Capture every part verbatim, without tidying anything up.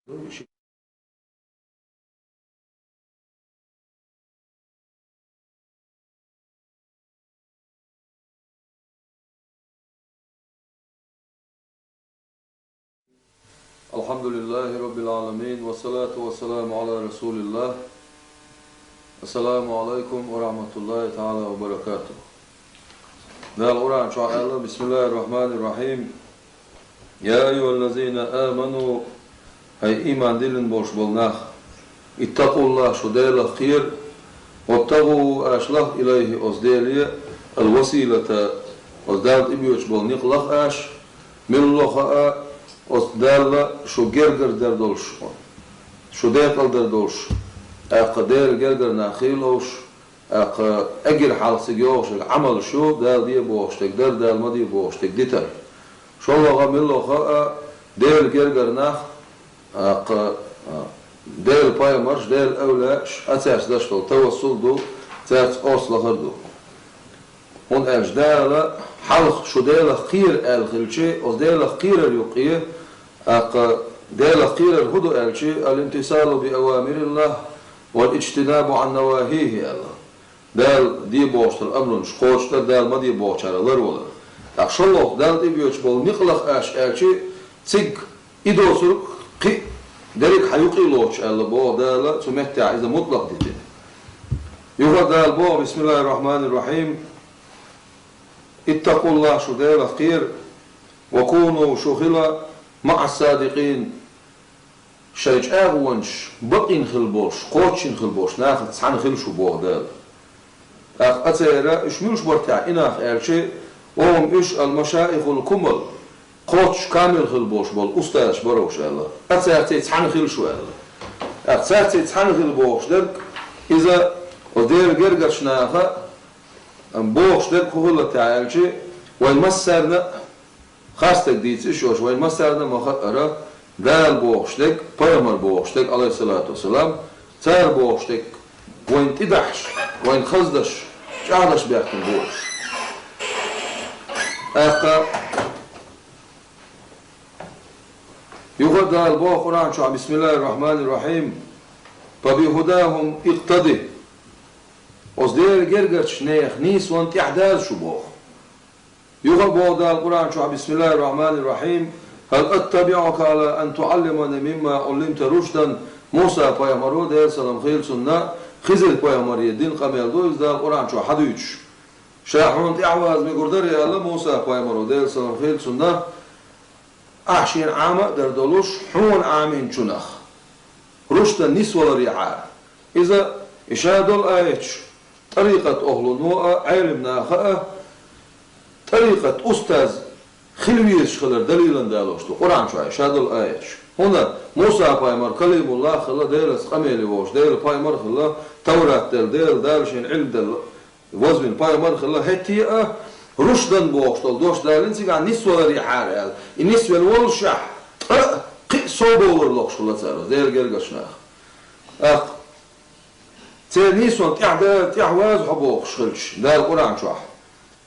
الحمد لله رب العالمين، والصلاة والسلام على رسول الله. السلام عليكم ورحمة الله تعالى وبركاته. Дала Къуръан чу аьлла: بسم الله الرحمن الرحيم. يا أيها الذين آمنوا, хӀай иман диллина болуш болу нах, اتقوا الله, шу Делах кхера, وابتغوا, аша лахь, إليه, оцу Деле, الوسيلة, оцу Далла тӀебоьдуш болу некъ лахь аша, мила ло хаьа, оцу Далла шу гергара дар долуш, шу декъал дар долуш, тӀаккха Делан гергара нах хийлуш, тӀаккха эггара хьалха цига йогӀуш ерг Ӏамалш ю, Дала де бохуш дерг дар, Дала ма де бохуш дерг дитар. ШолгӀа, мила ло хаьа, Делан гергара нах, тӀаккха, а, Делан пайхамарш, Делан эвлаяаш, а, цаьрца деш долу тавассул ду, цаьрца орца лахар ду. ХӀунда аьлча Дала хьалха шу Делах кхера аьлла хилча, оцу Делах кхерар юккъе, тӀаккха Делах кхерар хӀун ду аьлча, الامتثال بأوامر الله والاجتناب عن نواهيه аьлла. Дала де бохуш долу амрунаш кхочушдар, Дала ма де бохучарах ларвалар. ТӀаккха шолгӀа, Далла тӀебоьдуш болу некъ лахь аша аьлча, цига и доцург кхин а дерриг хьан юккъе лоцуш аьлла боху Дала, цу меттехь иза мутлакъ дитина. Юха Дала боху: بسم الله الرحمن الرحيم. اتقوا الله, шу Делах кхера, وكونوا, шу хила, مع الصادقين, шайн чӀагӀонаш бакъйина хила болуш, кхочушйина хила болуш нахаца цхьаьна хила шу боху Дала. ТӀаккха а церан уьш муьлш бара техьа и нах аьлча, وهم уьш المشائخ الكمل, кхоччуш камил хила болуш болу устазаш бара уьш аьлла. А цаьрций цхьаьна хила шу аьлла. ТӀаккха цаьрций цхьаьна хила бохуш дерг, иза оцу Делан гергарчу наха, ам, бохуш дерг хӀун хилла техьа аьлча, вайн массарна а, хастаг дийца иш йолуш, вайн массарна а ма хаъара, Дала бохуш дерг, пайхамар бохуш дерг, Ӏалайхиссалату вассалам, цара бохуш дерг вайн тӀедахьаш, вайн хаздаш, чӀагӀдаш баьхкина бу уьш. ТӀаккха юха Дала боху Къуръан чохь: بسم الله الرحمن الرحيم. فبهداهم اقتده. Оцу Делан гергарчу нехан нийсонна тӀаьхьадаза шу боху. Юха а боху Дала Къуръан чохь: بسم الله الرحمن الرحيم. هل أتبعك على أن تعلمني مما علمت رشدا. Муса-пайхамаро, Делан салам хуьлда цунна, Хизир-пайхамаре дина къамел ду иза Дала Къуръан чохь хьадуьйцуш. Ша хьуна тӀаьхьаваза мегар дарий аьлла Муса-пайхамаро, Делан салам хуьлда цунна, ахь шена Ӏама а дар долуш, хьуна Ӏамийнчунах, рушдан нисваларехьара. Иза и ша долу аяташ тӀарикъат охӀлуно а, Ӏелам наха а, тӀарикъат устаз хила везаш хилар далилан далош ду Къуръан чохь и ша долу аяташ. ХӀунда Муса-пайхамар Калимуллах хилла, Делаца къамеле вогӀуш Делан пайхамар хилла, Таврат делла, Делан Дала шена Ӏилма делла, вазвина пайхамар хилла, хӀетте а рушдан бохуш долу дош далийна цигахь нисваларехьара аьлла. И нисвелла воллушехь, ткъа а, кхин а сов бовлар лохуш хилла цара, Делан гергарчу наха. ТӀаккха церан нийсонна тӀаьхьа-, тӀаьхьаваза хьо бохуш хилча, Дала Къуръан чохь.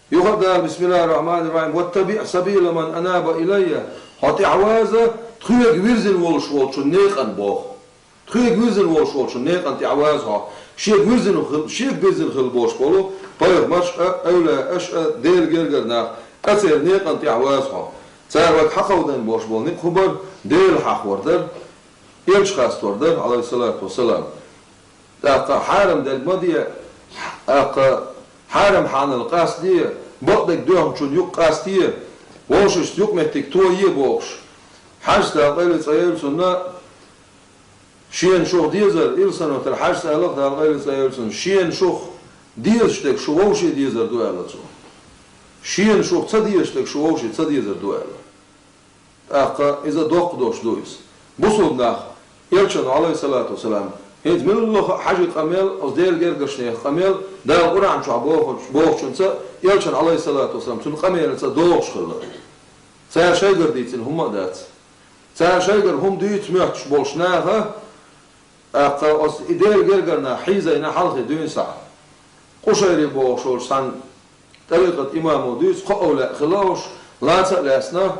Юха а Дала: بسم الله الرحمن الرحيم. واتبع سبيل من أناب إلي. Хьо тӀаьхьаваза тхоьга вирзина волуш волчун некъан боху. Тхоьга вирзина волуш волчун некъан тӀаьхьаваза хьо. Шега вирзина хила, шега вирзина хила болуш болу пайхамарш а, эвлаяаш а, Делан гергара нах а, церан некъан тӀаьхьаваза хьо. Цара вайга хьакховдийна болуш болу некъ хӀун бара? Дела хьахор дара, элча хастор дара, Ӏалайхиссалату вассалам. ТӀаккха хьарам дерг ма де, тӀаккха хьарам хьанал къастаде, бакъдерг доьхначун юкъа къастае, вовшашца юкъаметтиг тое бохуш. Хьажас, Дала къайле цӀа йойла цунна, шена шух дезар, Илсанотар Хьажас аьлла-кх, Дала къайле цӀа йойла цунна, шена шух дезаш дерг шу вовше дезар ду аьлла цо. Шена шух ца дезаш дерг шу вовше ца дезар ду аьлла. ТӀаккха иза доккха дош ду иза. Бусулба нах, элчан, Ӏалайхиссалату вассалам, хӀинца муьлхха а хьажи къамел, оцу Делан гергарчу нехан къамел, Дала Къуръан чохь бохучу-, бохучунца, элчан, Ӏалайхиссалату вассалам, цуьнан къамелаца догӀуш хилла. Цара шайгара дийцина хӀумма а дац. Цара шайгара хӀума дуьйцу моьттуш болуш наха, тӀаккха оцу и Делан гергара нах хьийзайна хьалхе дуьйна сахьа. Къушайри бохуш волчу цхьана тӀарикъат имамо дуьйцу, кхо эвлаяъ хилла уьш, лаца а лаьцна,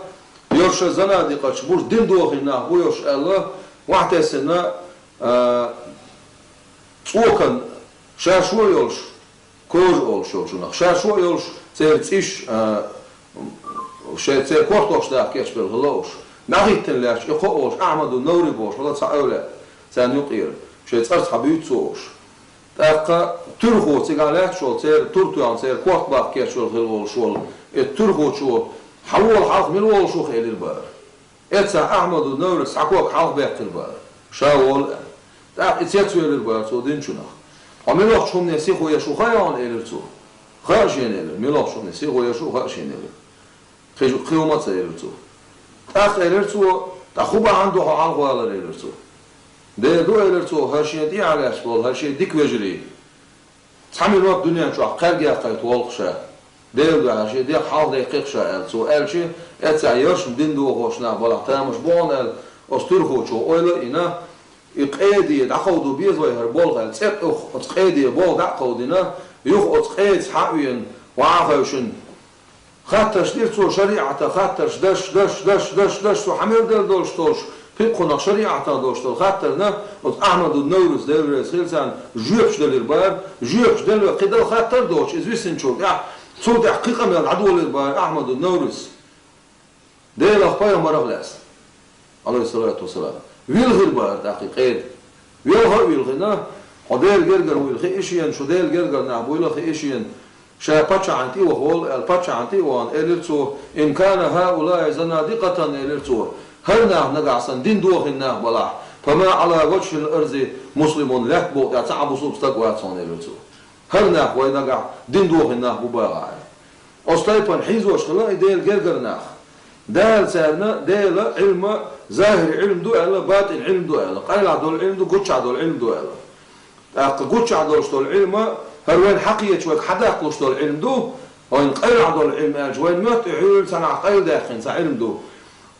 йош шайн занадикъаташ бу, дин дохийна нах бу йош аьлла, Охьатесна, а, цӀокан шаьш а йолуш, кожа олуш йолчунах, шаьш а йолуш, церан цӀиш, а, шайн церан кортош даха кечбелла хилла уьш. ДӀахӀиттина лаьтташ и кхо олуш, Ахьмаду Наври бохуш хилла цхьа эвлаяъ, царна юкъера, шайн цӀарца хьан буьйцу цо уьш. ТӀаккха туьрхо цигахь лаьтташ волу, церан тур тоьхна, церан корта баха кечбелла хилла волуш волу, и туьрхочо, хьан волу хьалха мила волуш ву-кх элира бара. Эццахь Ахьмаду Наврис цхьа ког хьалха баьккхира бара, ша волу аьлла. ТӀаккха и цецвелира бара цо динчунах. Хьо муьлхачу хӀумане сихо еш ву хаьий хьуна, элира цо. Хаьа шена элира, муьлхачу хӀумане сихо еш ву хаьа шена элира. Кхин, кхин хӀума а ца элира цо. ТӀаккха элира цо, ткъа хӀун бахьана ду хьо хьалха валар, элира цо. Дера ду, элира цо, хӀара шена тӀехьа лаьтташ болу, хӀара шен дика вежарий. Цхьа минот дуьнен чохь кхаьрга яьккхийта волу-кх ша. Делан дуьхьа шен дегӀ хьалха даьккхи-кх ша аьлла, цо аьлча, эццахь яршна дин дохош нах балахь тамаш бу хьуна аьлла, оцу туьрхочо ойла а йина, и къеде дӀакховдо беза вай хӀара болх аьлла, цӀе а тӀух оцу къеде болх дӀа а кховдина, юха оцу къедаца хьа а веана, ваха а хевшина, хаттарш дира цо шариӀатан хаттарш, даш, даш, даш, даш, даш, цо хьан мел дала долуш долуш, пхи-кхунах шариӀатан долуш долу хаттарна, оцу Ахьмаду Наврис, Дела реза хила царна, жоьпаш делира бара, жоьпаш делла, кхидӀа хаттар а доцуш, иза висинчул тӀаьхьа, цул тӀаьхьа кхин къамел дӀадолийра бара Ахьмаду Наврис. Делах, пайхамарах лаьцна, Ӏалайхиссалату вассалам. Вилхира бара тӀаккха и къеда. Велха а вилхина, хьо Делан гергара вуйла хии шена, шу Делан гергара нах буйла а хии шена, ша паччахьна тӀе ваха волу аьлла, паччахьна тӀе а вахана, элира цо, «Ин кана хӀаулаи занадикъатан», элира цо, «хӀара нах нагахь санна дин дохийна нах балахь, фама Ӏала важхӀил арзи муслимун», лаьтта букъа тӀехь цхьа а бусулба стаг вац хьуна, элира цо. ХӀара нах вай нагахь дин дохийна нах бу бахахь. Оцу тайпана хьийзош хилла и Делан гергара нах. Дала царна, Дела, Ӏилма, захӀири Ӏилма ду аьлла, батӀин Ӏилма ду аьлла, къайлахь долу Ӏилма ду, гуччахь долу Ӏилма ду аьлла. ТӀаккха гуччахь долуш долу Ӏилма, хӀара вайна хьакхеташ вайга хьадаккхалуш долу Ӏилма ду, вайна къайлахь долу Ӏилма аьлча, вайна моьтту и хьуьлла цхьанхьа къайладаьккхина цхьа Ӏилма ду.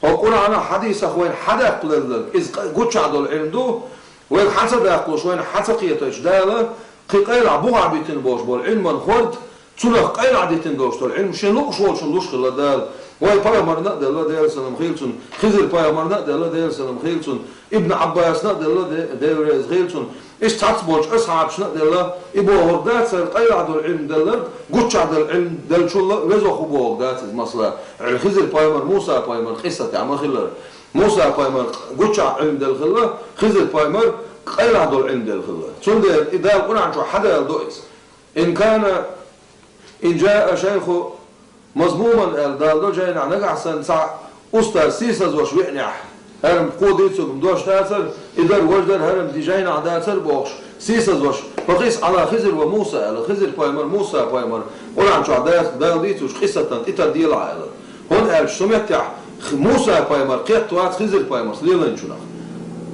Хьо Къуръанах, хьадисах вайна хьадаккхалелларг, иза къа-, гуччахь долу Ӏилма ду, вайга хьан ца даккхалуш, вайна хьан ца кхеташ Дала, кхин къайлахь бухахь битина болуш болу Ӏилман хӀорд, цунах къайлахь дитина долуш долу Ӏилма шен луъуш волчунна луш хилла Дала. Вай пайхамарна а делла, Делан салам хила цунна, Хизир пайхамарна а делла, Делан салам хила цунна, Ибн Ӏаббасна а делла, Де-, Дела реза хила цунна, иштта цхьацца болчу асхьабашна а делла, и бохург дац, хӀара къайлахь долу Ӏилма делларг, гуччахь долу Ӏилма деллачул а везох ву бохург дац иза, масала, Хизир пайхамар, Муса пайхамар къиссатехь ма хиллара. Муса пайхамар гуччахь Ӏилма делла хилла, Хизир пайхамар къайлахь долу Ӏилма делла хилла. Цундела и Дала Къуръан чохь хьадала до иза. «Ин кана, ин жаа шайху мазмуман», аьлла Дала до жайнахь, нагахь санна цхьа устаз сийсазвеш веанехь, хӀара-м кхо дийцург-м дош дацара, и дара, важа дара, хӀара-м ди жайнахь дацара бохуш, сийсазвеш, «факъис Ӏала Хизир ва Муса», аьлла, Хизир пайхамар, Муса пайхамар, Къуръан чохь Дала, Дала дийцучу къиссатан тӀе тардела аьлла. ХӀунда аьлча со меттехь Муса пайхамар кхетта вац Хизир пайхамарца лелайначунах.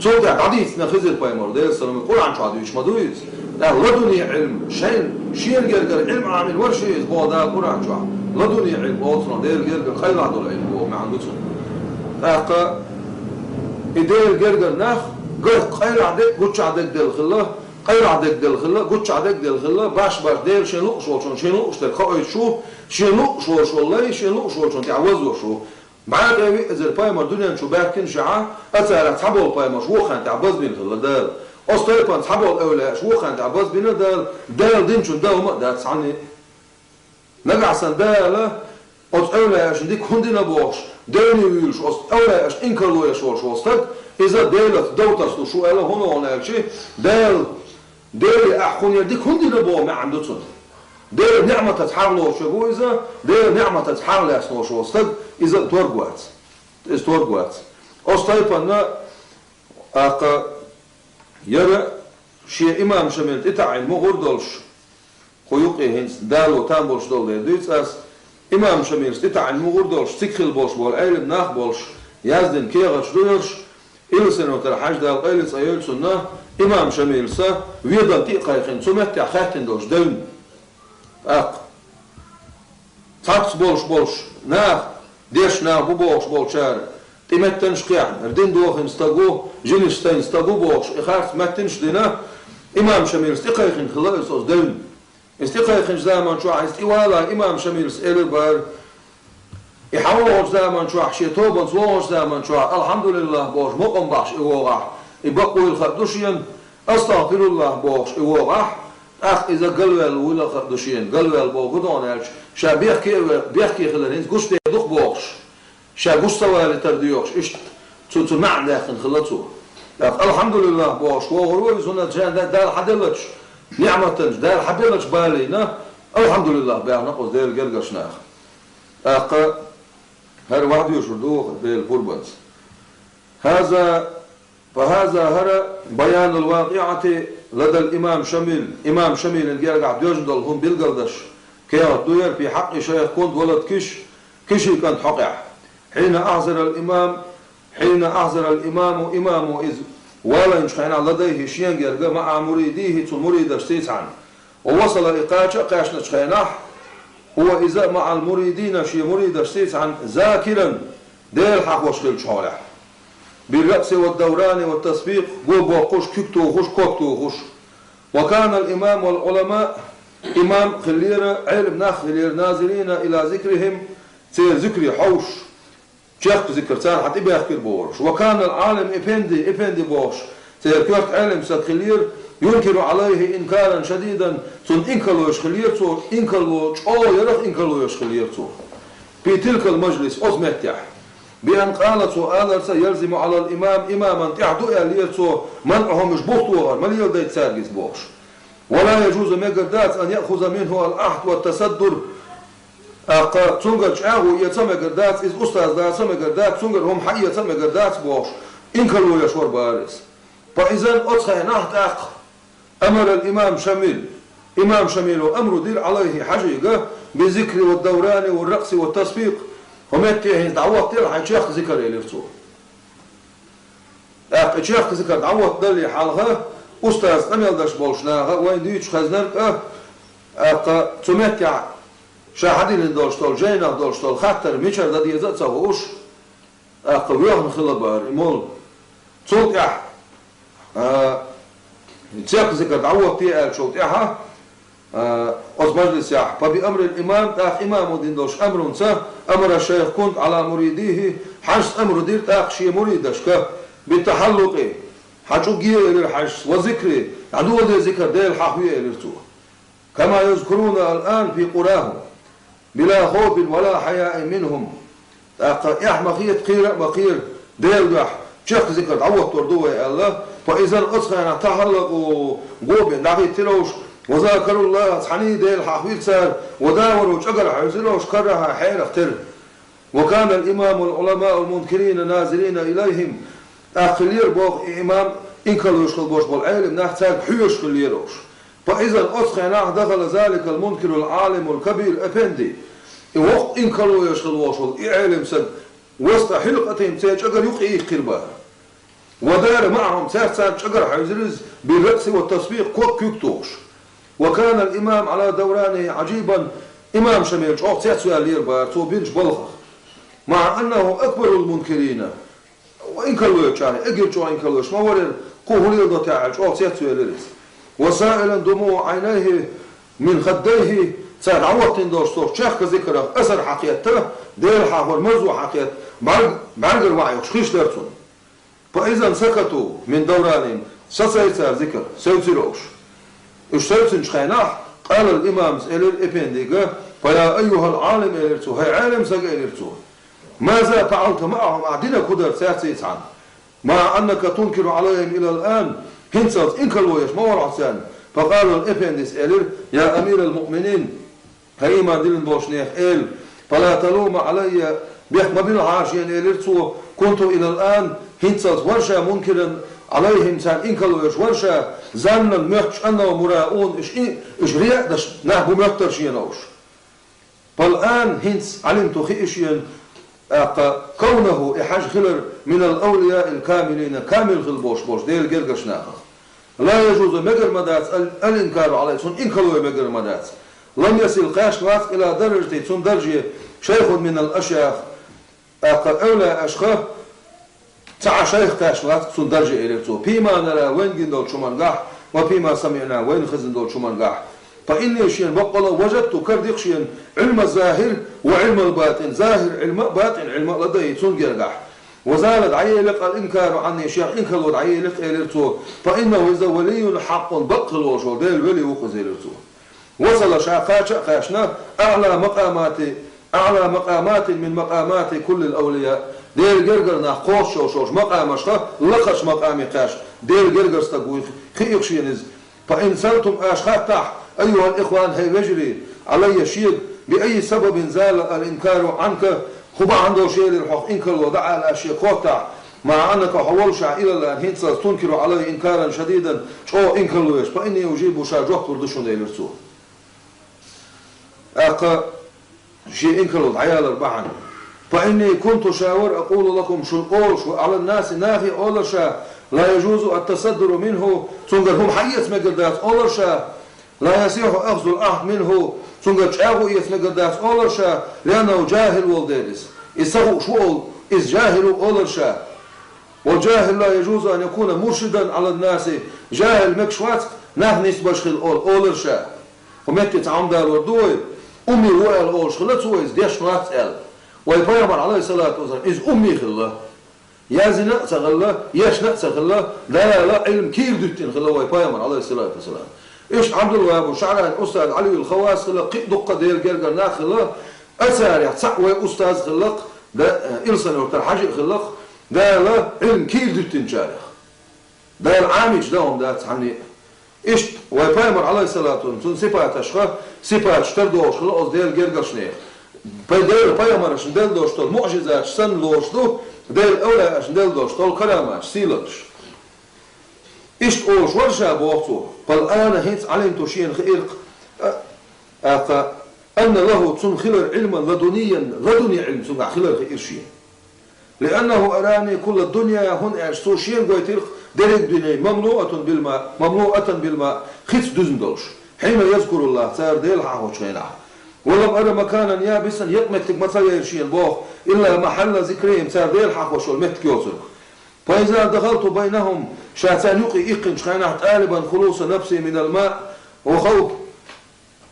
Цул тӀаьхьа дӀадийцина Хизир пайхамар, Делан салам, Къуръан чохь дуьйцуш ма ду иза. ТӀаккха ладуни Ӏилм, шайн, шена гергара Ӏилм Ӏамийна вара шен иза боху Дала Къуръан чохь. Ладуни Ӏилм олу цунах, Делан гергара къайлахь долу Ӏилм боху маьӀна ду цунна. ТӀаккха и Делан гергара нах, гарх къайлахь дерг, гуччахь дерг делла хилла, къайлахь дерг делла хилла, гуччахь дерг делла хилла, баш-баш Дела шен луъуш волчунна шен луъуш дерг хоуьйтуш ву, шен луъуш волуш волу лай, шен луъуш волчунна тӀехь вазош ву. БӀе ткъе виъ эзар пайхамар дуьнен чу баьхкина шаьхьа, а царах цхьаболу пайхамарш вукхарна тӀехь базбина хилла Дала. Оцу тайпана цхьаболу эвлаяаш вукхарна тӀехь базбина Дала, Дала динчун дан хӀума а дац цхьанне. Нагахь санна Дала оцу эвлаяашна дика хӀунда дина бохуш, девне вуьйлуш, оцу эвлаяашна инкарло еш волуш волу стаг, иза Делаца дов тасалуш ву аьлла, хӀунда аьлча, Дала, Деле ахь кхунера дика хӀунда дина боху маьӀна ду цунна. Делан неӀматаца хьагӀ лоцуш ву иза, Делан неӀматаца хьагӀ лаьцна волуш волу стаг, иза торг вац. Иза торг вац. Оцу тайпанна, тӀаккха, яра шен имам Шамил тӀе таӀийна мугӀур долуш, кху юкъе хӀинца дало там болуш долу дела дуьйцу ас, имам Шамилс тӀе таӀийна мугӀур долуш, цига хилла болуш болу Ӏелам нах болуш, яздина кехаташ ду уьш, Илсанотар Хьаьждала къайле цӀе йойла цунна, имам Шамилса Ведан тӀе а кхайкхина, цу меттехь хаьттина долуш девнна. ТӀаккха цхьаболуш болуш нах, дешна нах бу бохуш болчара, тӀе меттанаш кхехьна, дин дохийна стаг ву, жинаш стайна стаг ву бохуш, и харц меттанаш а дина, имам Шамилс тӀе кхайкхина хилла иза оцу девнна. Иза тӀе кхайкхинчу заман чохь, иза тӀе валахь, имам Шамилс элира бара, и хьан вогӀучу заман чохь, шен тобанца вогӀучу заман чохь, алхьамдулиллахӀ бохуш, мукъам бахьаш и вогӀахь, и бакъвийла хаа ду шена, астагӀфируллахӀ бохуш и вогӀахь, тӀаккха иза галваьлла вуйла хаа ду шена, галваьлла боху гу догӀун аьлча, ша бехке а ве-, бехке хилар хӀинца гуш дерг ду-кх бохуш, ша гуш ца валийтар доьхуш, иштта цу, цу маьӀна даьккхина хилла цо. ТӀаккха, алхьамдулиллахӀ бохуш, вогӀур ву иза, хӀунда аьлча ша Дала хьаделлачу ниӀматанчу, Дала хьабеллачу балийна, алхьамдулиллахӀ баьхна оцу Делан гергарчу наха. ТӀаккха хӀара вахьдоьшур ду ваха Делан пурбанца. هذا فهذا هذا بيان الواقعة لدى الإمام شميل. Имам Шамилан гергахь доьжна долу хӀума билгалдеш кехат ду хӀара في حق شيخ كنت ولد كش, Кишин кӀант хьокъехь. حين أحضر الإمام حين أحضر الإمام, имамо иза валийначу хенахь, لديه, шен герга, مع مريديه, цу муридашций цхьаьна. ووصل, и кхача а кхаьчначу хенахь, هو, иза, مع المريدين, шен муридашций цхьаьна, ذاكرا, Дела хьахош хиллачу хьолехь. بالرقص والدوران والتصفيق, го боккхуш, куьг тухуш, ког тухуш. وكان الإمام والعلماء, имам хиллера, Ӏелам нах хиллера, ناظرين إلى ذكرهم, церан зикре хьовсуш, чехка зикар цара хьан тӀебехкира бохуш. وكان العالم إفندي, Эфенди бохуш, церан коьрта Ӏелам стаг хиллера, ينكر عليه إنكارا شديدا, цунна инкарло еш хиллера цо, инкарло, чӀогӀа ярах инкарло еш хиллера цо. في تلك المجلس, оцу меттехь. بأن قال, цо аларца, يلزم على الإمام, имаман тӀехь ду аьллера цо, منعهم, уьш бух тохар, ма леладайта цаьрга иза бохуш. ولا يجوز, мегар дац, أن يأخذ منه العهد والتصدر, тӀаккха цуьнгара чӀагӀо эца мегар дац, иза устаз даца мегар дац, цуьнгара хӀума хьаэца мегар дац бохуш, инкарло еш вара бара иза. فإذا, оцу хенахь тӀаккха, أمر الإمام شميل, имам Шамило амру дира عليه, Хьажига, بالذكر والدوران والرقص والتصفيق, хӀокху метте хӀинца дӀахӀоттийла хьайн чехка зикар, элира цо. ТӀаккха и чехка зикар дӀахӀоттадале хьалха, устаз къамел деш болчу наха, вайна дуьйцуш хезнарг а, тӀаккха цу меттехь ша хьадиллина долуш долу, жайнах долуш долу хаттар мичара дан деза а ца хууш, тӀаккха воьхна хилла бара и молла. Цул тӀаьхьа, а, чехка зикар дӀахӀоттае аьллачул тӀаьхьа, а, оцу мажлисехь, فبأمر الإمام, тӀаккха имамо дина долуш амрунца, أمر الشيخ كنت على مريديه, Хьаьжас амру дира тӀаккха шен муридашка, بالتحلق, хьан чӀуг е, элира Хьаьжас, والذكر, дӀадоладе зикар, Дела хьахве, элира цо. كما يذكرون الآن في قراهم بلا خوف ولا حياء منهم. ТӀаккха эхь ма хета, кхера а ма кхера, Делан дуьхьа чехка зикар дӀахӀоттор ду вай аьлла, فإذا, оцу хенахь, تحلقوا, го бина дӀахӀиттира уьш, وذكروا الله, цхьаьний Дела хьахвира цара, وداوروا, чӀагара хьаьвзира уьш, كرها, хьерах тера. وكان الإمام والعلماء المنكرين ناظرين إليهم. ТӀаккха хиллера боху и имам, инкарло еш хилла болуш болу Ӏелам нах, цаьрга хьоьжуш хиллера уьш. فإذا, оцу хенахь, دخل ذلك المنكر العالم الكبير أفندي. И воккха инкарло еш хилла волуш волу и Ӏелам стаг, وسط حلقتهم, церан чӀагара юкъе иккхира бара. ودار معهم, цаьрца, царна чӀагара хьаьвзира иза, بالرقص والتصفيق, ког куьг тухуш. وكان الإمام على دورانه عجيبا, имам Шамил чӀогӀа цецваьллера бара цо бинчу балхах. مع أنه أكبر المنكرين. Инкарло йечарна, эггара чӀогӀа инкарло еш ма вара, кху хӀун леладо те аьлла, чӀогӀа цецвелира иза. وسائلا دموع عينيه من خديه, цара дӀахӀоттийна долуш цо чехка зикарах асар хьакхетта, Дела хьахор марзо хьакхетта, бӀарг-, бӀаьргара ваӀ йолуш хиш дара цунна. فإذا سكتوا من دورانهم, сацайра цара зикар, севцира уьш. Уьш севцинчу хенахь, قال الإمام, элира эфендига, فيا أيها العالم, элира цо, хӀай Ӏелам стаг, элира цо, ماذا فعلت معهم, ахь динарг хӀун дара цаьрца цхьаьна? مع أنك تنكر عليهم إلى الآن, хӀинцалц инкарло еш ма вара хьо царна. فقال, эфендис элира, يا أمير المؤمنين, хӀай иман диллина болчу нехан эла, فلا تلوم علي, бехк ма билла хьан шена, элира цо, كنت إلى الآن, хӀинцалц вара ша منكرا عليهم, царна инкарло еш вара ша, ظنا, моьттуш, أنهم مراءون, уьш и-, уьш реа а деш нах бу моьттура шена уьш. فالآن, хӀинца, علمت, хиира шена, тӀаккха, كونه, и Хьажа хилар, من الأولياء الكاملين, камил хилла болуш болчу Делан гергарчу нахах. لا يجوز, мегар ма дац, ал-, الإنكار عليه, цунна инкарло ян мегар ма дац. لم يصل, кхаьчна вац, إلى درجته, цунна дарже, شيخ من الأشياخ, тӀаккха, эвлаяашха цхьа а шайх кхаьчна вац цунна дарже, элира цо, فيما نرى, вайна гина долчу хӀумангахь, وفيما سمعنا, вайна хезна долчу хӀумангахь. فإني, шена баккъала, وجدت, каради-кх шена, علم الظاهر وعلم الباطن, захӀир Ӏилма а, батӀин Ӏилма а ладайи цунна гергахь. وزال, дӀаелира, الإنكار عني, шех инкарло дӀаелира, элира цо, فإنه, иза, ولي حق, бакъ хила волуш волу Делан вели ву-кх иза, элира цо. وصل, ша кхача а кхаьчна, أعلى مقامات, أعلى مقامات من مقامات كل الأولياء, Делан гергара нах кхочуш йолуш макъамашха лакхарчу макъаме кхаьчна Делан гергара стаг вуй хиира шена иза. فإن سألتم, аша хаттахь, أيها الإخوان, хӀей вежарий, علي, шега, بأي سبب زال الإنكار عنك, хӀун бахьана долуш елира хьох инкарло дӀаала, аша шега хаттахь, مع أنك, хьо воллушехь, إلى الآن, хӀинццалц, تنكر علي إنكارا شديدا, чӀогӀа инкарло еш, فإني أجيب, ша жоп лур ду шуна, элира цо. ТӀаккха шен инкарло дӀаялар бахьана. فإني كنت, ша вара, أقول لكم, шуна олуш, وعلى الناس, нахе олура ша, لا يجوز التصدر منه, цуьнгара хӀума хьаэца мегар дац олура ша, لا يصح أخذ العهد منه, цуьнгара чӀагӀо эца мегар дац олура ша, لأنه جاهل, волу дела иза. Иза ца хууш ву олу, иза жахӀил ву олура ша. والجاهل لا يجوز أن يكون مرشدا على الناس, жахӀил мегаш вац нах нисбеш хила олу, олура ша. Кху метте цхьа хӀума далор ду вай, умми ву аьлла олуш хилла цо, иза дешна вац аьлла. Вай пайхамар, Ӏалайхиссалату вассалам, иза умми хилла. Яздина а ца хилла, ешна а ца хилла, Дала Ӏилма кийра дуьттина хилла вай пайхамар, Ӏалайхиссалату вассалам. Иштта Ӏабдулваххаб ШаӀрани устаз, Ӏалиюл Хаввас хилла, кхин а дуккха а Делан гергара нах хилла, царех цхьаъ вай устаз хилла, да, Илсхан-Юьртара Хьажи а хилла, Дала Ӏилма кийра дуьттинчарех. Дала Ӏамийча дан хӀума дац цхьанне а. Иштта вай пайхамар, Ӏалайхиссалату вассалам, цуьнан сипаташха сипаташ тардохуш хилла оцу Делан гергарчу нехан. Пай-, Делан пайхамаршна делла долуш долу муӀжизаташ санна лоруш ду Делан эвлаяашна делла долуш долу караматаш, сийлаллаш. Иштта олуш вара ша, боху цо, فالآن, хӀинца, علمت, шена хиира-кх, а, тӀаккха, أن له, цунна хилар, علما لدنيا, ладунни Ӏилма цуьнгахь хилар хиира шена. لأنه أراني كل الدنيا, хӀунда аьлча цо шена гойтира-кх дерриг а дуьне, مملوءة بالماء, مملوءة بالماء, хица дуьзна долуш. حين يذكر الله, цара Дела хьахочу хенахь. ولم أر مكانا يابسا, екъа меттиг ма ца яра шена, боху, إلا محل ذكرهم, цара Дела хьахош йолу меттиг йоцург. فإذا دخلت بينهم, ша царна юкъе иккхинчу хенахь, طالبا خلوص نفسي من الماء وخوف-,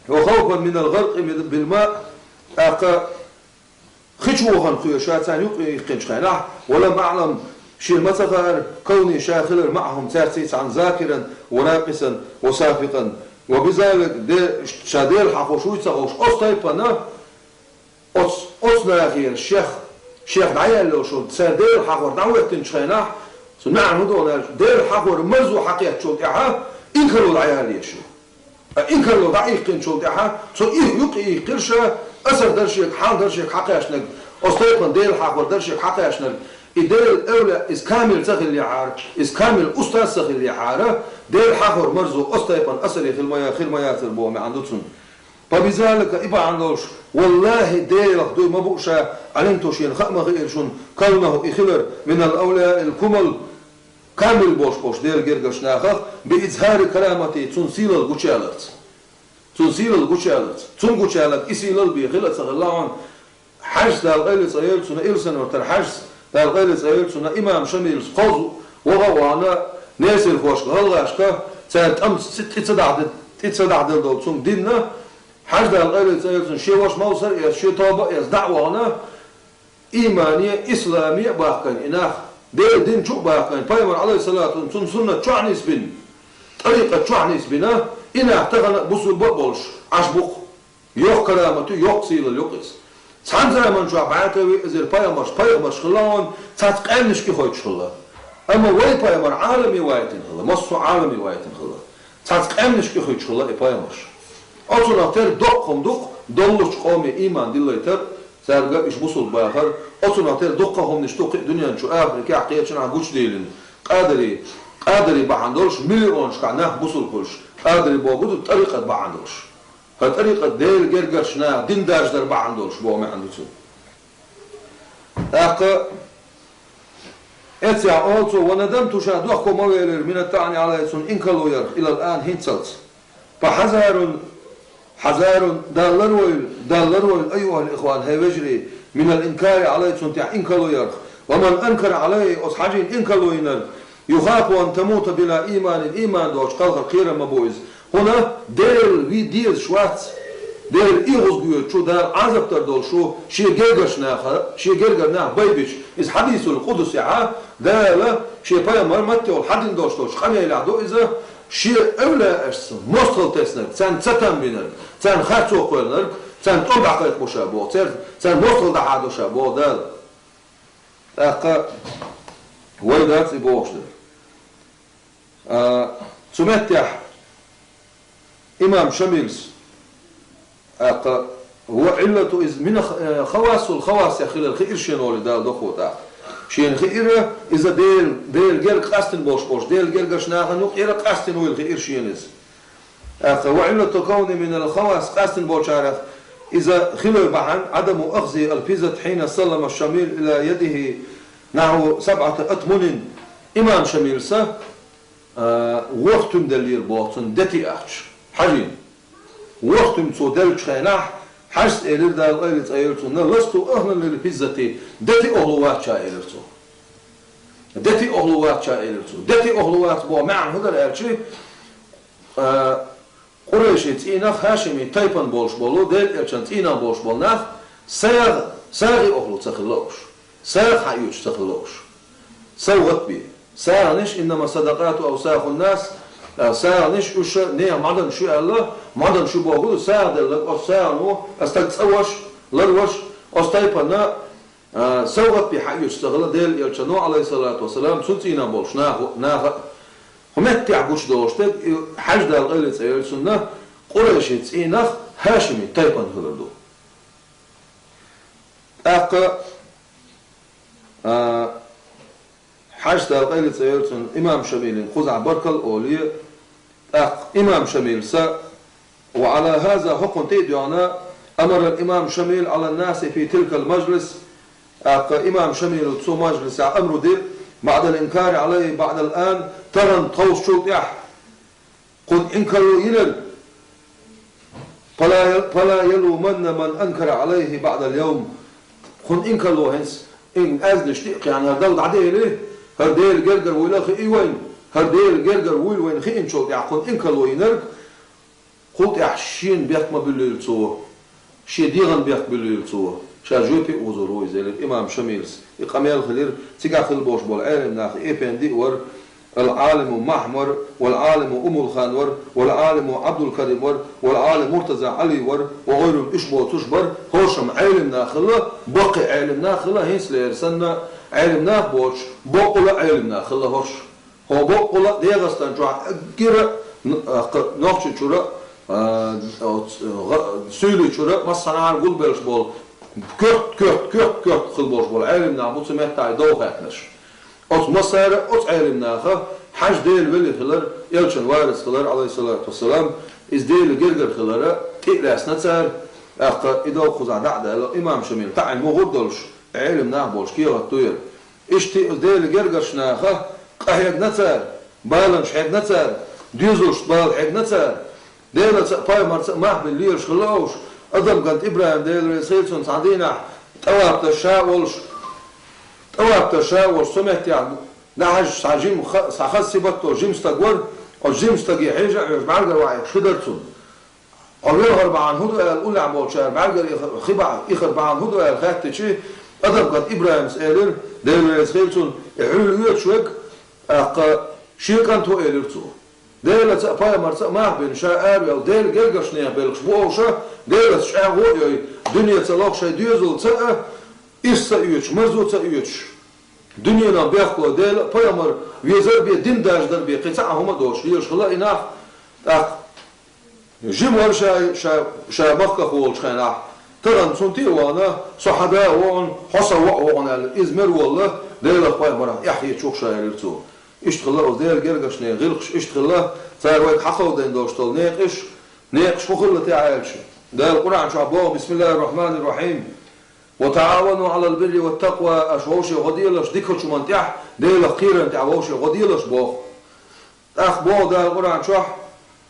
وخوفا من الغرق بالماء, тӀаккха хи чу вахана хьоьжуш ша царна юкъе иккхинчу хенахь, ولم أعلم, шена ма ца хаьара, كوني, ша хилар, معهم, цаьрца цхьаьна, ذاكرا وناقصا وصافقا, وبذلك, де-, ша Дела хьахош вуй ца хууш, оцу тайпана, оцу, оцу нахера шех, шех дӀаяьлла йолуш, цара Дела хьахор дӀахӀоьттинчу хенахь, цу маьӀна хӀун ду аьлча, Дела хьахор марзо хьакхеттачул тӀаьхьа инкарло дӀаяла езаш ю. Ткъа инкарло дӀаиккхинчул тӀаьхьа цу и юкъе иккхира ша, асар дара шега, хьал дара шега хьакхаьчнарг, оцу тайпана Дела хьахор дара шега хьакхаьчнарг. И Делан эвлаяъ, иза камил ца хиллехьара, иза камил устаз ца хиллехьара, Дела хьахор марзо оцу тайпана асаре хила ма я-, хир ма яцара боху маьӀна ду цуьнан. فبذلك, и бахьана долуш, والله, Делах дуй ма бу ша, علمت, шена хаа ма хиира шуна, كونه, и хилар, من الأولياء الكمل, камил болуш болчу Делан гергарчу нахах, بإظهار كرامته, цуьнан сийлалла гучуяларца. Цуьнан сийлалла гучуяларца. Цуьнан гучуяларца и сийлалла бен хила а ца хилла хьуна, Хьаьжас, Дала къайле цӀа йойла цунна, Илсхан-Юьртара Хьаьжас, Дала къайле цӀа йойла цунна, имам Шамилас кхозу ваха а вахана, несархошка, гӀалгӀашка, цара тӀамца тӀе ца дахьде-, тӀе ца дахьделла долу цунна динна, Хьаьжас, Дала къайле цӀа йойла цунна, шен ваша Мовсар а эцна, шен тоба а эцна, дӀа а вахана, иймане, исламе а бахкийна и нах, Делан дин чу а бахкийна, пайхамар, Ӏалайхиссалату вассалам, цуьнан суннат чохь а нисбина, тӀарикъат чохь а нисбина, и нах тахана а бусулба а болуш Ӏаш бу-кх. Йоккха карамат ю, йоккха сийлалла ю-кх иза. Цхьана заман чохь бӀе ткъе виъ эзар пайхамарш, пайхамарш хилла хьуна, цхьацца къаьмнашка и хойтуш хилла. Амма вай пайхамар Ӏаламе вайтина хилла, массо а Ӏаламе вайтина хилла. Цхьацца къаьмнашка и хойтуш хилла и пайхамарш. Оцунах тера доккха хӀума ду-кх доллучу къоме ийман диллийтар, цаьрга уьш бусулба бахар. Оцунах тера дуккха а хӀуманаш ду кхин а дуьнен чу, Африкехь, кхечанхьа гучудийлина. Къадари, къадари бахьана долуш миллионашкахь нах бусулба хуьлуш. Къадари бохург ду тӀарикъат бахьана долуш. ХӀара тӀарикъат Делан гергарчу наха дин даржадар бахьана долуш боху маьӀна ду цуьнан. ТӀаккха эццехь олу цо: وندمت, ша дохко ма велира, من الطعن عليه, цунна инкарло ярх, إلى الآن, хӀинццалц. فحذار, حذار, Дала ларвойла, Дала ларвойла, أيها الإخوان, хӀей вежарий, من الإنكار عليه, цунна тӀехь инкарло ярх. ومن أنكر علي, оцу Хьаьжина инкарло йинарг, يخاف أن تموت بلا إيمان, ийман доцуш кхалхар кхерам ма бу иза. ХӀунда? Дела вий дезаш вац. Дела эгӀазгойту, Дала Ӏазап дар долуш ву, шен гергарчу наха, шен гергара нах байбича, иза хьадисул къудсехь, Дала шен пайхамар матте волу хьадина долуш долчу къамелехь ду иза, шен эвлаяашца мостагӀалла теснарг, царна цатам бинарг, царна харцо кхоьллинарг, царна тӀом дӀакхайкхабо ша боху, цер-, царна мостагӀалла дӀахьадо ша боху Дала. ТӀаккха вай дац и бохуш дерг. А, цу меттехь имам Шамилс, тӀаккха, ва Ӏиллату из мин х-, э, хавасул хавасех хилар хиира шена олий Дала дохо тӀаккха. Шена хиира иза Дела, Дела герга къастина болуш болуш, Дела гергарчу нахана юкъера къастина вуйла хиира шена иза. ТӀаккха, ва Ӏиллату кавни минал хавас къастина болчарех иза хилой бахьана, Ӏадаму ахзи ал-физзат хьина саллама Шамил ила ядихи нахьву сабӀата атмунин. Имам Шамилса, а, ворхӀ туьма деллера боху цунна дети ахча. Хьажийна. ВорхӀ туьма цо деллачу хенахь, Хьажас элира, Дала къайле цӀа йойла цунна, ласту ахлан лил физзати, дети охьалу вац ша элира цо. Дети охьалу вац ша элира цо. Дети охьалу вац боху маьӀна хӀун дара аьлча, а, Къурайши цӀийнах, хьашими тайпана болуш болу, Делан элчан цӀийнах болуш болу нах, сагӀа, сагӀи охьалу ца хилла уьш. СагӀа хьаоьцуш ца хилла уьш. СовгӀат бе. СагӀанаш, иннама садакъату авсахун нас, а, сагӀанаш уьш нехан мӀадан шу аьлла, мӀадан шу боху ду, сагӀа делларг, оцу сагӀано, а стаг цӀа ваша, лар ваша, оцу тайпана, а, совгӀат бе хьаоьцуш ца хилла Делан элчано, алейхиссалату вассалам, цунна цӀийнах болуш нахо, наха. ХӀун меттехь гучудолуш дерг, и Хьажа, Дала къайле цӀа йойла цунна, Къурайши цӀийнах хьашими тайпана хилар ду. ТӀаккха, а, Хьажас, Дала къайле цӀа йойла цунна, имам Шамилин кхузахь баркалла олий, тӀаккха имам Шамилса, ва Ӏала хаза, хӀокхунна тӀе а доьгӀна, амара имам Шамил Ӏала наси фи тилкал мажлис, тӀаккха имам Шамила цу мажлисехь амру дира, баӀдал инкари Ӏалайхи баӀдал ан, тахана тховсачул тӀаьхьа, кхунна инкарло йинарг, фала, фала ялуманна ман анкара Ӏалайхи баӀдал йовм. Кхунна инкарло хӀинца, ин аьзнаш тӀе а кхиъна, хӀара Далла дӀадели, хӀара Делан гергара вуйла а хии вайна, хӀара Делан гергара вуйла вайна хиъначул тӀаьхьа кхунна инкарло йинарг, кхул тӀаьхьа шена бехк ма буьллийла цо. Шен дегӀан бехк буьллийла цо, ша жоьпе а озор ву иза, элира имам Шамилс. И къамел хилира, цигахь хилла болуш болу Ӏелам нах, эпенди а вара, ал-Ӏалиму Махьмар, вал-Ӏалиму Умулхан вара, вал-Ӏалиму Ӏабдулкарим вара, вал-Ӏалиму Муртаза Ӏали вара, ва гӀайрул, уьш боцуш бара, хӀоршам Ӏелам нах хилла, баккхий Ӏелам нах хилла, хӀинца лера санна Ӏелам нах боцуш, баккъала Ӏелам нах хилла хӀорш. ХӀо боккъала ДегӀастан чохь гира, н-, а, кх-, Нохчийчуьра, а, оц-, гӀа-, Суьйличуьра массанхьара гулбеллаш болу, коьрт, коьрт, коьрт, коьрт хила болуш болу Ӏелам нах бу цу меттахь дов хаьттинарш. Оцу массара, оцу Ӏелам наха Хьажа Дела вели хилар, элчан варис хилар, алейхиссалату вассалам, иза Дела гергара хилара тӀе а лаьцна цара, тӀаккха и дов кхузахь дӀа а даьлла, имам Шамил таӀийна мугӀур долуш, Ӏелам нах болуш кехат ду яра. Иштта и Делан гергарчу наха къа хьегна цара, баланаш хьегна цара, доьзалшца бала хьегна цара, Делаца а, пайхамарца а мах бина лелаш хилла уьш, Адам кӀант ИбрахӀим, Дела реза хила цунна, цхьана дийнахь тӀаваф деш ша а волуш, тӀаваф деш ша а волуш, цу меттехь дӀахьаьжча цхьа жима ха-, цхьа хаза сибат долу жима стаг вара, оцу жима стаге хьежа а хьоьжуш, бӀаьргара ваӀе ши дара цунна. Хьо велхар бахьана хӀун ду аьлла, уллехь болчара бӀаьргара ихар, хи бахьана, ихар бахьана хӀун ду аьлла хаьттичи, Адам кӀант ИбрахӀимс элира, Дела реза хила цунна, и хьуьлла оьцуш верг, тӀаккха шен кӀант ву элира цо. Делаца а, пайхамарца а мах бина ша аравелла, Делан гергарчу нехан белхаш бу овша, Делаца чӀагӀо а йой, дуьнеца лоху шайн доьзалца а, ирс ца оьцуш, марзо ца оьцуш. Дуьненан бехко Дела а, пайхамар везар бен, дин даржадар бен, кхин цхьа а хӀума а доцуш, лелаш хилла и нах, тӀаккха Жима вара ша, ша, ша махках волчу хенахь, тахана цунна тӀе а вахана, со хьан да а вохана, хьо сан воӀ а вохана аьлла, иза мер волла, Делах, пайхамарах эхь хеташ ву-кх ша, элира цо. Иштта хилла оцу Делан гергарчу нехан гӀиллакхаш, иштта хилла, цара вайга хьакховдийна долуш долу некъаш, некъаш хӀун хилла те аьлча. Дала Къуръан чохь боху: «Бисмиллахир-рахманир-рахим. Ва таӀавану Ӏалал бирри ват-такъва», аша вовшийн гӀо делаш дикачу хӀуманна тӀехь, Делах кхерарна тӀехь вовшийн гӀо делаш боху. ТӀаккха боху Дала Къуръан чохь: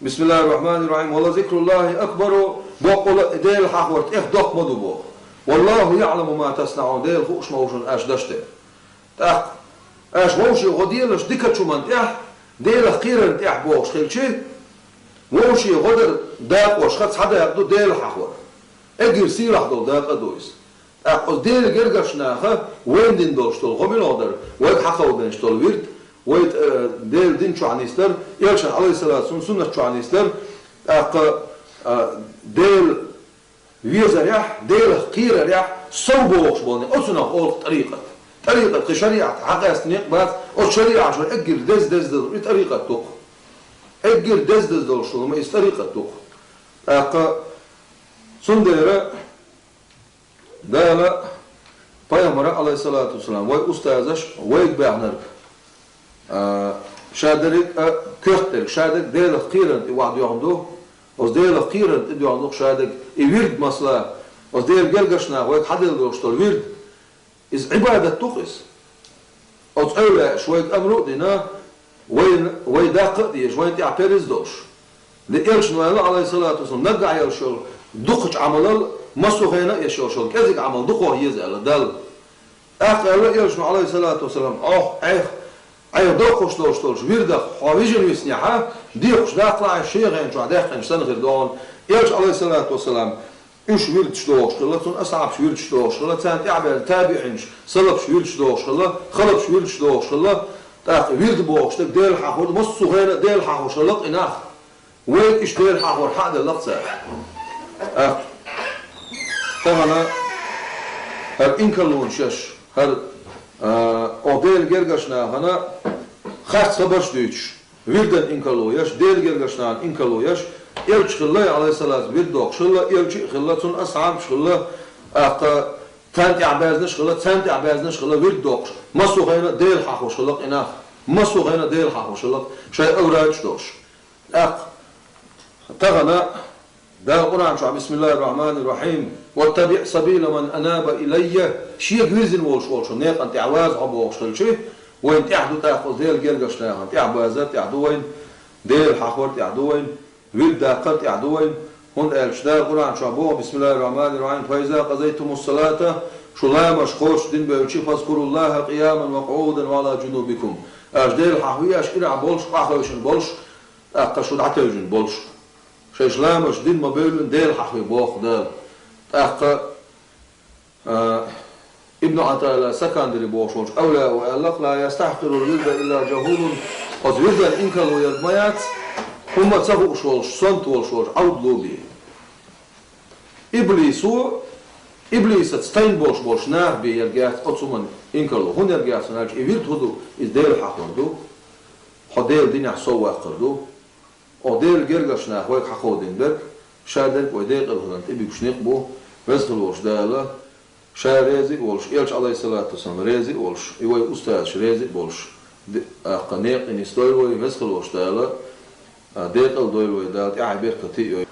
«Бисмиллахир-рахманир-рахим. Ва лазикруллахи акбару», боккъала а Дела хьахор тӀех доккха ма ду боху. «Валлаху яӀламу ма таснаӀун», Дела хууш ма ву шуна аша даш дерг. ТӀаккха аша вовшийн гӀо делаш дикачу хӀуманна тӀехь, Делах кхерарна тӀехь бохуш хилчи, Вовшийн гӀо дар дакъошха цхьа дакъа ду Дела хьахор. Эггара сийлахь долу дакъа а ду иза. ТӀаккха оцу Делан гергарчу наха вайна дина долуш долу гӀо мила гӀо дара, вайга хьакховдийна долу вирд, вай, э, Делан дин чохь нислар, Элчан, Ӏалайхиссалату вассалам, суннат чохь нислар, тӀаккха, э, Дела везарехь, Делах кхерарехь, сов бохуш болу, оцунах олу тӀарикъат. ТӀарикъат кхин шариӀат хьакъаьстина некъ бац, оцу шариӀат чуьра эггара деза-деза долу и тӀарикъат ду-кх. Эггара деза-деза долуш долу ма иза тӀарикъат ду-кх. ТӀаккха цундела Дала, Пайхамара, Ӏалайхиссалату вассалам, вай устазаш вайга баьхнарг, а, шадерриг а коьртдерг, шадерг Делах кхерарна тӀе охьадоьхна ду, оцу Делах кхерарна тӀе доьхна ду шадерг, и вирд масала, оцу Делан гергарчу наха вайга хьаделла долуш долу вирд, иза Ӏибадат ду-кх иза. Оцу эвлаяаша вайга амру а дина, вай, вай даккха а дезаш, вайна тӀехь перз долуш. Де Элчано аьлла, Ӏалайхиссалату вассалам, наггахь йолуш йолу дукхачу Ӏамалал массо а хенахь а еш йолуш йолу кӀезиг Ӏамал дукхох еза аьлла Далла. ТӀаккха аьлла Элчано, Ӏалайхиссалату вассалам, Ӏох, Ӏех, Ӏех доккхуш долуш долчу вирдах хьо вижина виснехьа, дехаш даккхалахь, шен хенан чохь даьккхинчу санна хир ду хьуна. Элча, Ӏалайхиссалату вассалам, уьш вирдаш дохуш хилла, цунна асхьабаш вирдаш дохуш хилла, царна тӀаьхьабаьрзина табиӀинаш, салафаш вирдаш дохуш хилла, халафаш вирдаш дохуш хилла, тӀаккха вирд бохуш дерг Дела хьахор ду, массо а хенахь а Дела хьахош хилла-кх и нах. Вайга иштта Дела хьахор хьаделла-кх цара. ТӀаккха тахана хӀара инкарлонаш еш, хӀара, а, оха Делан гергарчу нахана харц хабарш дуьйцуш, вирдан инкарло еш, Делан гергарчу нахана инкарло еш, Элча хилла, Ӏалайхиссалату, вирд дохуш хилла, Элча а хилла, цунна асхьабаш хилла, тӀаккха царна тӀаьхьабаьрзинарш хилла, царна тӀаьхьабаьрзинарш хилла, вирд дохуш, массо а хенахь а Дела хьахош хилла-кх и нах, массо а хенахь а Дела хьахош хилла-кх, шайн аврадаш долуш. ТӀаккха тахана Дала Къуръан чохь: «Бисмиллахир-рахманир-рахим. Ваттаби' сабила ман анаба илайя». Шега вирзина волуш волчу некъан тӀехь ваза хьо бохуш хилчи, вайна тӀехь ду тӀаккха оцу Делан гергарчу нахана тӀехь базар тӀехь ду вайна, Дела хьахор тӀехь ду вайна, вирд даккхар тӀехь ду вайна. ХӀунда аьлча Дала Къуръан чохь боху: «Бисмиллахир-рахманир-рахим. Фа иза къазайтумус-салата», шу ламазаш кхочушдина бевлчи, «фазкуруллаха къияман ва къуъудан ва Ӏала джунубикум». Аша Дела хьахаве, аша ирахь болуш, охьахевшина болуш, тӀаккха шу дӀатевжина болуш. Шайша ламазаш дина ма-бевллина Дела хьахаве боху Дала. ТӀаккха, а, Ибн Ӏатаилла Сакандари бохуш волчу эвлаяо аьлла-кх: «Ла ястахькъирул вирда илла джахулун». Оцу вирдан инкарло ерг ма яц, хӀумма ца хууш волуш, сонта волуш волчу Ӏовдало бен. Иблисо, иблисаца тайна болуш болчу наха бен ерг яц оцу хӀуманна инкарло. ХӀунда ерг яц аьлча, и вирд хӀун ду? Иза Дела хьахор ду, хьо Делан динехь сов ваккхар ду. Оха Делан гергарчу наха вайга хьакховдийна берг, шадерг вай декъала хиларна тӀебуьгуш некъ бу, Веза хила волчу Дала, Ша реза а волуш, Элча, Ӏалайхиссалату вассалам, реза а волуш, и вай устазаш реза а болуш, де-, тӀаккха некъа нисдойла вай, Веза хила волчу Дала, а, декъала дойла вай, Дала тӀаьхье беркате а йойла.